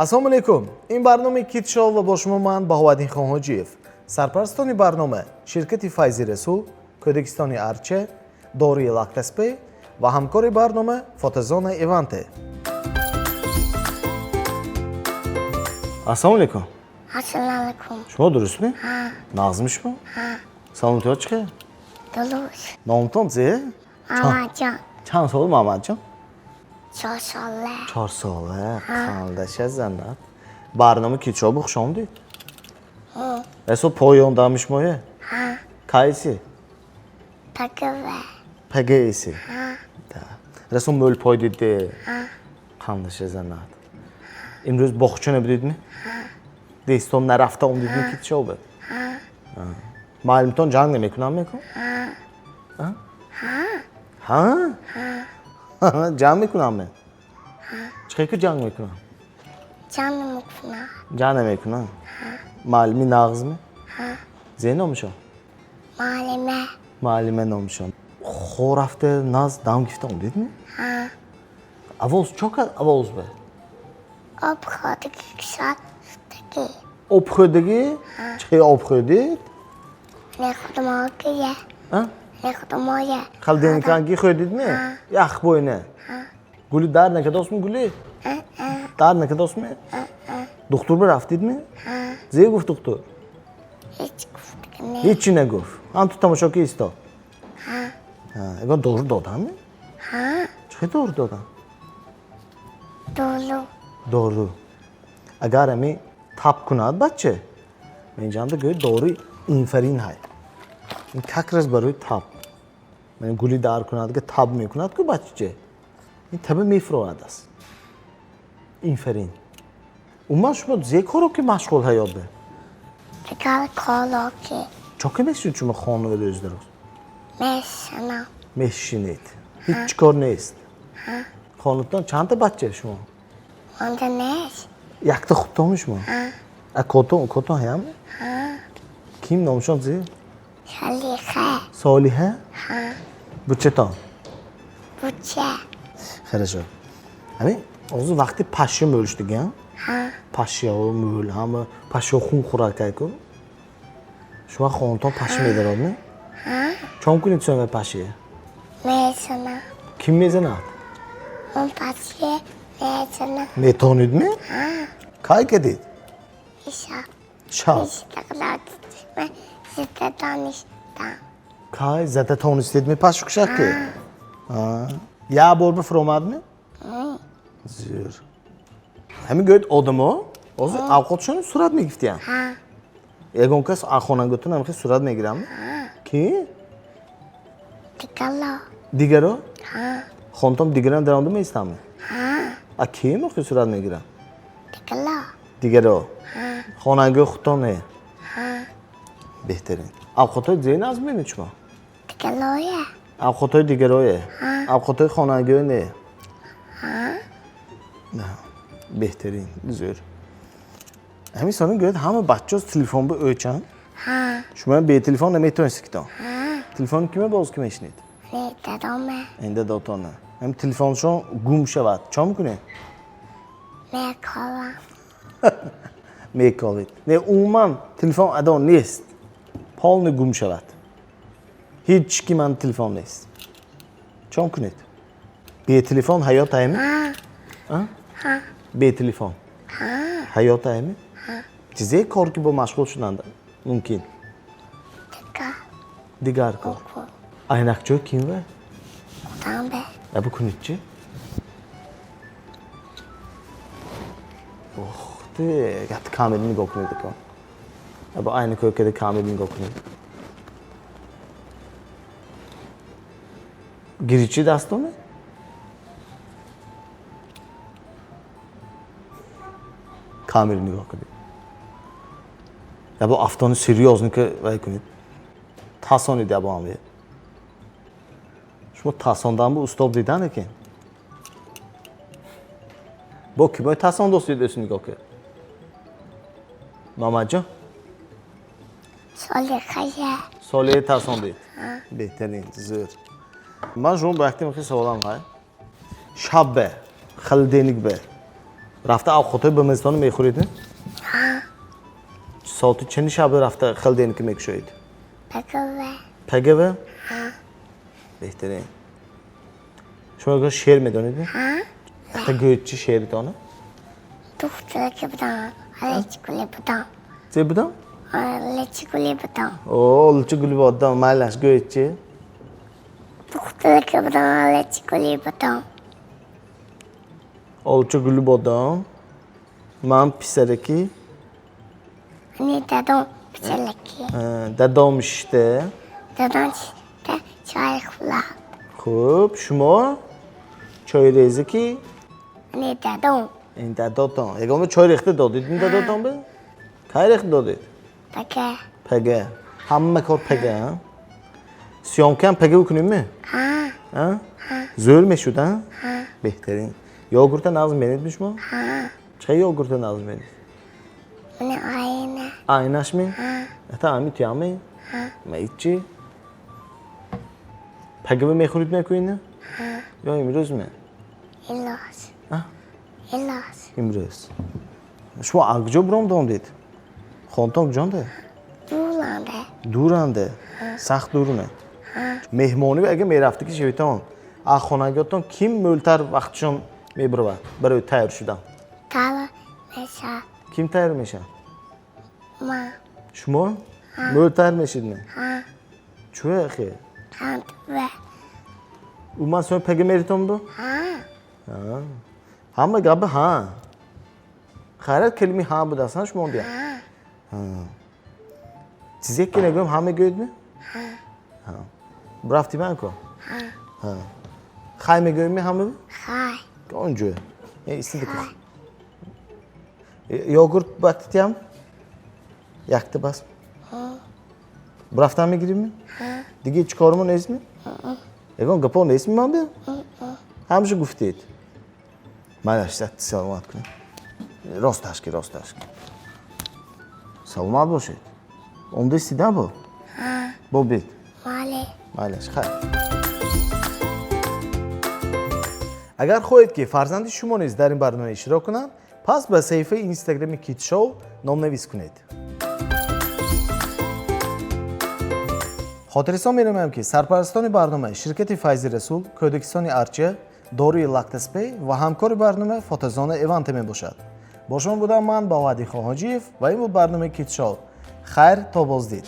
Ассалому алайкум. Ин барномаи Кит Шоу ва бо шумо ман Баҳоваддин Хонҳоҷиев. Сарпарастони барнома ширкати Файзи Расул, Кӯдакистони Арча, дории Лактаспе ва ҳамкори барнома Фотозона Иванте. Ассалому алайкум. Ассалому алайкум. Шумо дурустми? Нағзми шумо? Саломатиҳо чӣ хел? Дуруст. Номтон зе? Мамаҷон. Чанд сола, Мамаҷон? 4 сола. 4 сола. Қандаша занат. Барнома Кит Шоу хуш омадед. Эсо поён дами шумое? Кайси? Пагава. Пагаиси. Расо мӯл пой диде. Қандаша занат. Имрӯз боғча набудидми? Дестон нарафта омдидми Кит Шоу бе? Муаллимтон ҷанг намекунам мекун? Ҳа? Ҷанг мекунам ме? Чӣ хел ки ҷанг мекунам? Ҷанг намекунам. Ҷанг намекунам? Муаллими нағзми? Зе номшон? Муаллима. Муаллима номшон. Хо рафта наз дам гифта омдидми? Авоз чо кард авоз бе? Об хӯрдагӣ, кушод шудагӣ. Об хӯрдагӣ? Чӣ хел об хӯрдид? Нехудмогия. Нехудмоя. Холодильниканги хӯрдидми? Ях бойна. Гули дар накардостми гули? Дар накардостми? Духтур ба рафтидми? Зе гуфт духтур? Ҳеҷ гуфтагӣ не. Ҳечи нагуфт. Ҳам ту тамошо ки истод. Ягон дору додам? Чӣ хел дору додам? Дору. Дору. Агар ами тап кунад бача, менҷанда гӯй дори инфарин ҳай. Ин как раз барои тап. Ман гули дар кунад, га таб мекунад ку бача. Ин таба мефурояд аст. Инфарин. Умуман шумо зе коро ки машғул ҳаёт бе? Дигар коро ки. Чо ки мешинед шумо хона ва рӯз дароз? Мешинам. Мешинед. Ҳеҷ кор нест. Хонатон чандта бача шумо? Монда нест. Якта худтонми шумо? А котон, котон ҳаям? Ким номшон зе? Солиҳа. Солиҳа? Бучатон? Буча. Хорошо. Ҳамин ҳозир вақти пашша мӯлишдиган? Пашшаҳо мӯл, ҳама пашшаҳо хун хӯрад кайку. Шумо хонатон пашша медарадми? Чон кунед сӯма пашшия? Мезанам. Ким мезанад? Он пашша мезанам. Метонидми? Кай кардид? Шаб. Шаб. Зида донистам. Кай зада тонистедми пашшукшак ки? Як бор бифуромадми? Зӯр. Ҳамин гӯяд одамо ҳозир авқотшон сурат мегирифтиянд. Ягон кас хонанготон ҳамихел сурат мегирам? Ки? Дигаро. Дигаро? Хонатон дигарам даромада меистамми? А ким охир сурат мегирам? Дигаро. Дигаро. Хонангои худтон не? Беҳтарин. Авқотҳои зе назм менед шумо? Дигарое. Авқотҳои дигарое? Авқотҳои хонангои не? Беҳтарин, зӯр. Ҳамин сони гӯяд ҳама бачаҳо телефон ба ӯчанд. Шумо бе телефон наметавонистед китон. Телефони киме боз ки мешинед? Не, дадома. Ин дадотона. Ҳамин телефоншон гум шавад. Чо мекунед? Меколам. Меколед. Не, умуман телефон адо нест. Полный гум шавад. Ҳеҷ ки ман телефон нест. Чо мекунед? Бе телефон ҳаёт ҳайми? Бе телефон. Ҳаёт ҳайми? Чизе кор ки бо машғул шуданд мумкин? Дигар. Дигар кор. Айнакчои ким ва? Худам бе. Абу кунед чи? Ох ты, гат камера нигоҳ кунед ака. Абу айнакҳои када камера нигоҳ кунед. Гиричи дастоме? Камера нигоҳ кунед. Ябо афтони серьёзно ки вай кунед. Тасонид ябо ҳам. Шумо тасондан бу устоб дидан екен. Бо ки бой тасон достид өсу нигоҳ кунед. Мамаҷон? Солиҳая. Солиҳа тасондид. Беҳтарин, зӯр. Ман шумо ба якте мехоҳам саволам ҳай. Шаб бе, холодильник бе. Рафта овқатҳои бамазатонро мехӯред? Соати чанди шаб рафта холодильник мекушоед? Пагава. Пагава? Беҳтарин. Шумо ягон шеър медонед? Ҳатто гӯед, чӣ шеъритона? Духтараки будам, олачи гули будам. Че будам? Олачи гули будам. О, олучи гули бодом, майлаш, гӯед чӣ? Духтараки будам, олачи гули будам. Олучи гули бодом. Ман писараки. Ани дадом писараки. Дадом шишта. Дадом шишта чой хӯрад. Хуб, шумо чойреза ки? Ани дадом. Ин дадотон. Ягон чой рехта додед ин дадотон бе? Кай рехта додед? Пага. Пага. Ҳама кор пага, съёмка ҳам пага кунем ме? Ҳа. Ҳа? Зӯр мешуд, ҳа? Беҳтарин. Йогурта нағз меред шумо? Ҳа. Чӣ йогурта нағз меред? Мани оина. Айнаш ми? Ҳа. Ата ами туями? Ҳа. Ма ҳичи? Пагава мехӯред мекӯина? Ҳа. Ё имрӯз ме? Имрӯз. А? Имрӯз. Имрӯз. Шумо аз куҷо биромдомдед? Хонтон куҷонде? Дуранда. Дуранде? Сахт дуруне? Меҳмонӣ агар мерафтӣ ки шевитон, аз хонагиётон ким мӯлтар вақтшон мебуравад барои тайёр шудан? Тайёр мешавад. Ким тайёр мешавад? Ман. Шумо? Мӯл тайёр мешид ме? Ҳа. Чӯ ахе? Хандва. Ӯ ман сои пага меритон бу? Ҳа. Ҳама габи ҳа. Хайрат калими ҳа будааст, ҳа шумо дия? Ҳа. Чизе ки нагӯям ҳа мегӯед ме? Ҳа. Ҳа. Бурафтӣ ман ко? Ҳа. Ҳа. Хай мегӯем ме ҳама? Хай. Он ҷо. Истида ку. Йогурт бактитям? Якта бас. Бурафтан мегирим ме? Ҳа. Дига ҳеҷ кормо нест ме? Ягон гапо нест ми ман бе? Ҳамаша гуфтед. Майлаш, саломат кунем. Росташ ки, росташ ки. Саломат бошед. Омдастида бо? Ҳа. Бо бед. Мале. Майлаш, хайр. Агар хоҳед ки фарзанди шумо низ дар ин барнома иштирок кунад, пас ба саҳифаи инстаграми Кидшоу номнавис кунед. Хотиррасон менамоям ки сарпарастони барнома ширкати Файзи Расул, Кӯдакистони Арча, доруи Лактаспей ва ҳамкори барнома фотозона Эванте мебошад. Бо шумо будам ман Баҳоаддин Хоҳоҷиев ва ин буд барномаи Кидшоу. Хайр то боздид.